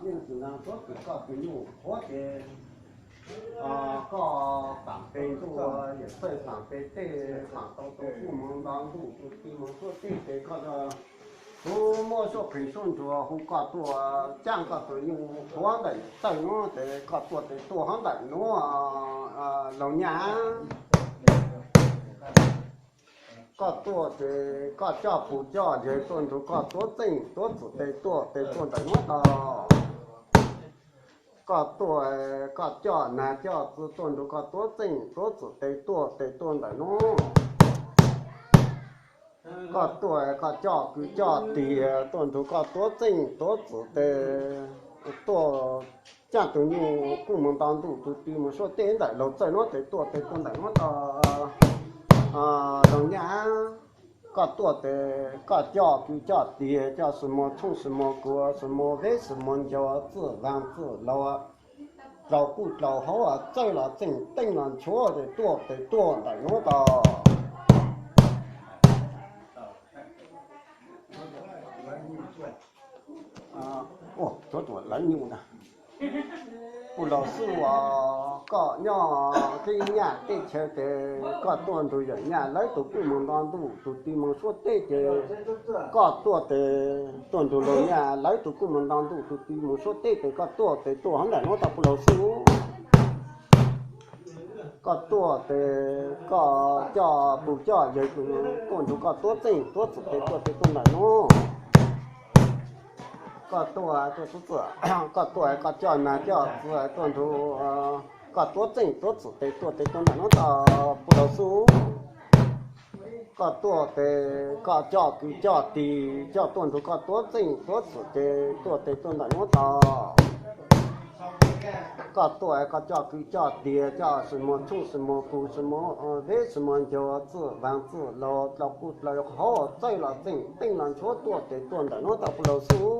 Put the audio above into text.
Yeej tsis nag tuab kws koj tus nyuj qhuav ces koj paam pes ntuj, yawm txawj paam pes tej, paam tau tus kuj moog nto ntuj, tus tij moog suab teb ces koj, kuv muab suab qeeg suab ntsuag hu koj tuaj caaj koj tus nyuj qhuav ntawm txawj nuav ces koj tuaj tes tuaj hov ntawm nuav laug nyaj. Koj tuaj ces koj coj pug coj yawg tuaj nrug koj tuav txeej tuav txim tes tuaj tes tuaj ntawm nuav tau. Koj tuaj, koj coj nag coj txiv tuaj nrug koj tuav txeej tuav txim tes tuaj tes tuaj ntawm nuav. Koj tuaj, koj coj kwv coj tij tuaj nrug koj tuav txeej tuav txim tes tuaj caaj tus nyuj kuj moog nto ntuj, tus tij moog suab teb ntawm laug txawj nuav tes tuaj tes tuaj ntawm nuav tau. Laug nyaj, koj tuaj tes koj coj kwv coj tij, coj xwm muag tshooj xwm muag kuv, xwm muag veb xwm muag ncaus, txwj vaag txwj laug, dlau quj dlau hauv, txawj los txeej teej los nchuav tes tuaj tes tuaj ntawm nuav tau. Lawv nyuj, puj laug xwb os, koj nyob teb nyaj teb chaw tes koj tuaj nrug yawm nyaj lawv tus kuj moog nto ntuj, tus tij moog suab teb ces koj tuaj tes tuaj nrug laug nyaj lawv tus kuj moog nto ntuj, tus tij moog suab teb tes koj tuaj tes tuaj hov ntawm nuav tau puj laug xwb. Koj tuaj tes koj coj pug coj yawg tuaj nrug koj tuav txeej tuav txim tes tuaj tes tuaj ntawm nuav. Koj tuaj, koj tuaj koj coj nag coj txiv tuaj nrug koj tuav txeej tuav txim tes tuaj tes tuaj ntawm nuav tau puj laug xwb. Koj tuaj tes koj coj kwv coj tij coj tuaj nrug koj tuav txeej tuav txim tes tuaj tes tuaj ntawm nuav tau. Koj tuaj koj coj kwv coj tij coj xwm muag tshooj xwm muag kuv, xwm muag veb xwm muag ncaus, txwj vaag txwj laug, dlau quj dlau hauv, txawj los txeej teej los nchuav tuaj tes tuaj ntawm nuav tau puj laug xwb.